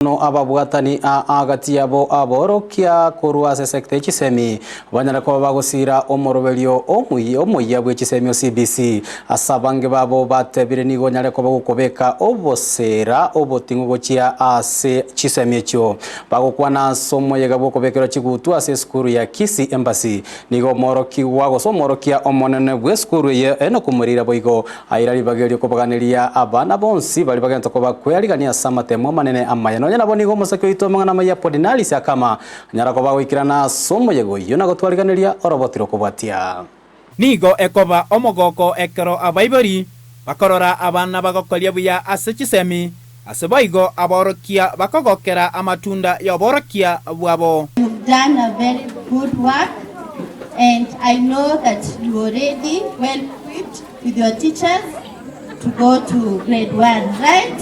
Bono ababwatani aa gati yabo aborokia korwa ase esekta ye chisemi banyare koba bagosiira omoroberio omuya bwe chisemi o CBC. Ase abange babo batebire nigo onyare koba gokobeka oboseera oboting'u gochia ase chisemi echio. Bagokwana ase omoyega bw'okobekerwa chigutu ase esukuru ya Kisii Embassy. Nigo omworokigwa gose omworokia omonene bw'esukuru eye Enock Murira boigo Aira ribaga erio kobaganeria abana bonsi baria bagento koba kwearigania ase amatemo amanene amaya. Nonya nabo nigo omosake oito amang'ana amaya Apolinaris akama anyara koba goikerana ase omoyega oyio na gotwariganeria oroboti rokobwatia. Nigo ekoba omogoko ekero abaibori bakorora abana bagokoria buya ase chisemi, ase boigo aborokia bakogokera amatunda y'oborokia bwabo. You've done a very good work and I know that you already well equipped with your teachers to go to grade one, right?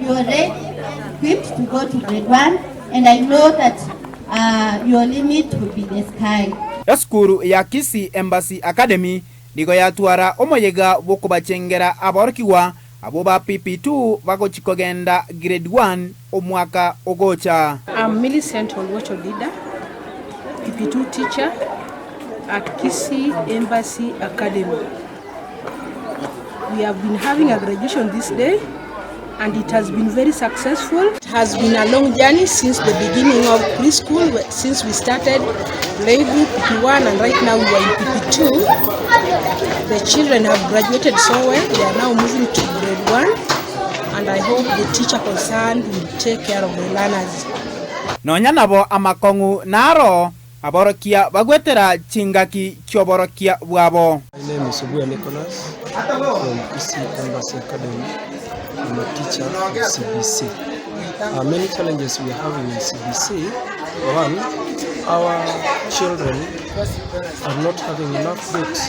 You already well equipped to go to grade one and I know that uh, your limit will be the sky. Esukuru ya Kisii Embassy Academy nigo yatwara omoyega bw'okobachengera aborokigwa abwo ba PP2 bagochi kogenda Grade 1 omwaka ogocha. I'm Millicent Oluoch Odida, PP2 teacher at Kisii Embassy Academy. We have been having a graduation this day and it has been very successful. It has been a long journey since the beginning of preschool, since we started playgroup PP1 and right now we are in PP2. The children have graduated so well, they are now moving to grade 1 and I hope the teacher concerned will take care of the learners. Nonya nabo amakong'u naro aborokia bagwetera chingaki chi'oborokia bwabo. My name is Obuya Nicholas from Kisii Embassy Academy. I'm a teacher of CBC. Many challenges we are having in CBC. One, our children are not having enough books.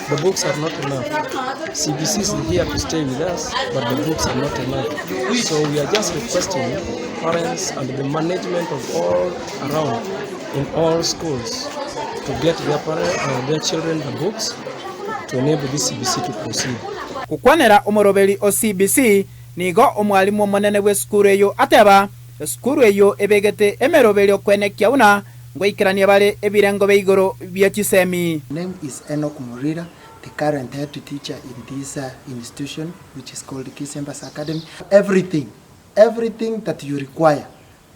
The books are not enough. CBC is here to stay with us, but the books are not enough. So we are just requesting parents and the management of all around in all schools to get their, parent, their children the books to enable this CBC to proceed. Gokwanera omoroberi o CBC, nigo omwalimu omonene bw'esukuru eyio ateba, Esukuru eyio ebegete emeroberio kwenekia buna ngoikerania bare ebirengo bia igoro bie chisemi. My name is Enock Murira, the current head teacher in this institution which is called Kisii Embassy Academy. Everything, everything that you require,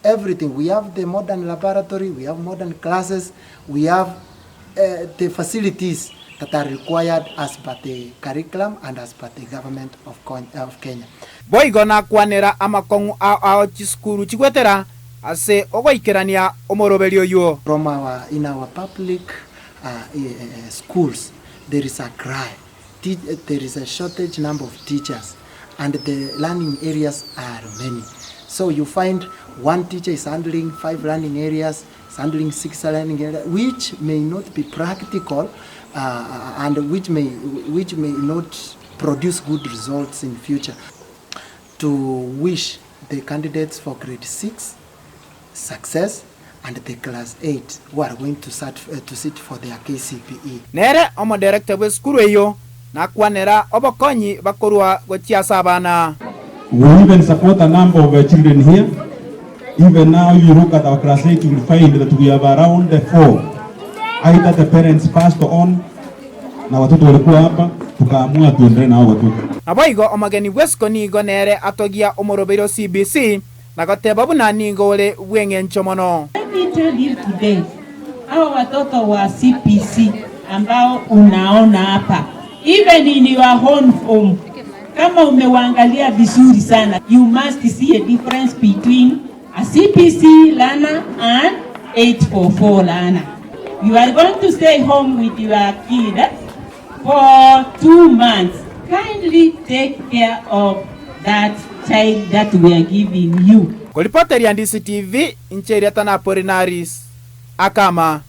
everything. We have the modern laboratory, we have modern classes, we have uh, the facilities that are required as per the curriculum and as per the government of, of Kenya. Boigo nakwanera amakong'u ao ao chisukuru chigwetera ase ogoikerania omoroberio oyio. From our, in our public uh, uh, schools, there is a cry. Te there is a shortage number of teachers and the learning areas are many. So you find one teacher is handling five learning areas, is handling six learning areas, which may not be practical and which may, which may not produce good results in future. To wish the candidates for grade 6 success and the class 8 who are going to, start, to sit for their KCPE. Nere omoderekta bw'esukuru eyio nakwanera obokonyi bakorua gochia ase abana. We even support a number of children here. Even now, if you look at our class 8, you will find that we have around four. Either the parents passed on na watoto walikuwa hapa, tukaamua tuendelee na hao watoto. Naboigo omogeni bw'esiko nigo nere atogia omoroberio o CBC na goteba buna nigo ore bw'eng'encho mono. Let me tell you today, hao watoto wa CPC ambao unaona hapa, even in your own home, kama umewaangalia vizuri sana, you must see a difference between a CPC learner and 844 learner. You are going to stay home with your kid for 2 months. Kindly take care of that child that we are giving you. Koripoteria DCTV, inche Erieta na Apolinaris Akama.